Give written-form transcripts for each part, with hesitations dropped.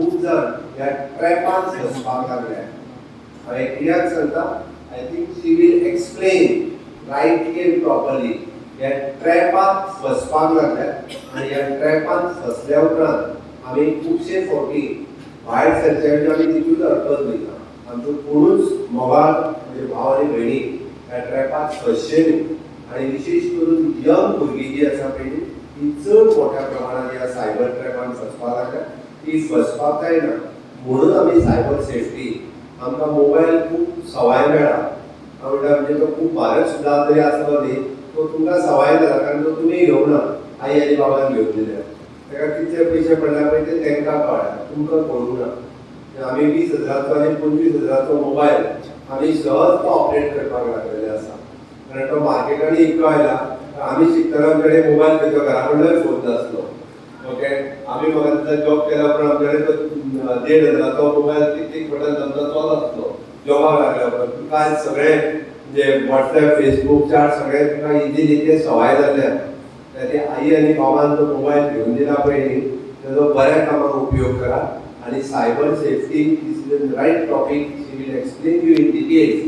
खूब जाण ह्या ट्रॅपान फसपाक लागले. हांवें कित्याक सांगता, I think she will explain rightly and properly. ह्या ट्रॅपात फसपाक लागल्यात आनी ह्या ट्रॅपान फसल्या उपरांत आमी खुबशे फावटी भायर सरचे म्हणजे आमी तितूंत अडकत वयता. आमचो कोणूच मोगाळ म्हणजे भाव आनी भयणी ह्या ट्रॅपात फसचे न्ही. आनी विशेश करून यंग भुरगीं जी आसा पळय न्ही, ती चड मोठ्या प्रमाणात ह्या सायबर ट्रॅपान फसपाक लागल्या. ती फसपाक जायना म्हणून आमी सायबर सेफ्टी, आमकां मोबायल खूब सवाय मेळ्ळा. हांव म्हणटा, म्हणजे तो खूब म्हारग सुद्दां जरी आसलो न्ही, तो तुमकां सवाय जाला, कारण तो तुमी घेवना, आई आनी बाबान घेवन दिल्या. ताका कितले पयशे पडल्या पळय ते तांकां कळ्ळा, तुमकां कळूंक ना. आमी 20 हजाराचो आनी 25 हजाराचो मोबायल आमी सहज तो ऑपरेट करपाक लागलेले आसा, कारण तो मार्केटांनी इतलो आयला. आमी शिकतना आमच्याकडे मोबायल खंयचो, घरा कडलोय फोन नासलो. ओके, आमी म्हाका दिसता जॉब केल्या उपरांत आमच्याकडे तो 1.5 हजाराचो मोबायल, टिक टिक बटन आमचो तोच आसलो. जॉबाक लागल्या उपरांत तुका सगळे म्हणजे वॉट्सएप, फेसबूक, चॅट सगळे तुका इजिली ते सवाय जाल्ले आसा. ते आई आनी बाबान जो मोबायल घेवन दिला पळय न्ही, तेजो बऱ्या कामाक उपयोग करा. आनी cyber safety is the right topic. She will explain you in details.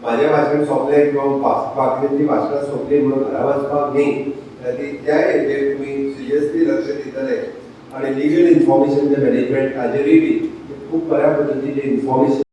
माझ्या भाशण सोंपलें किंवा बाकीच्यांची भाशणां सोंपली म्हणून घरा वचपाक न्ही. ती त्या हेजेर तुमी सिरियसली लक्ष दितले आनी लिगल इन्फॉर्मेशन मॅनेजमेंट हाजेरूय बी खूब बऱ्या पद्दतीचें इन्फॉर्मेशन.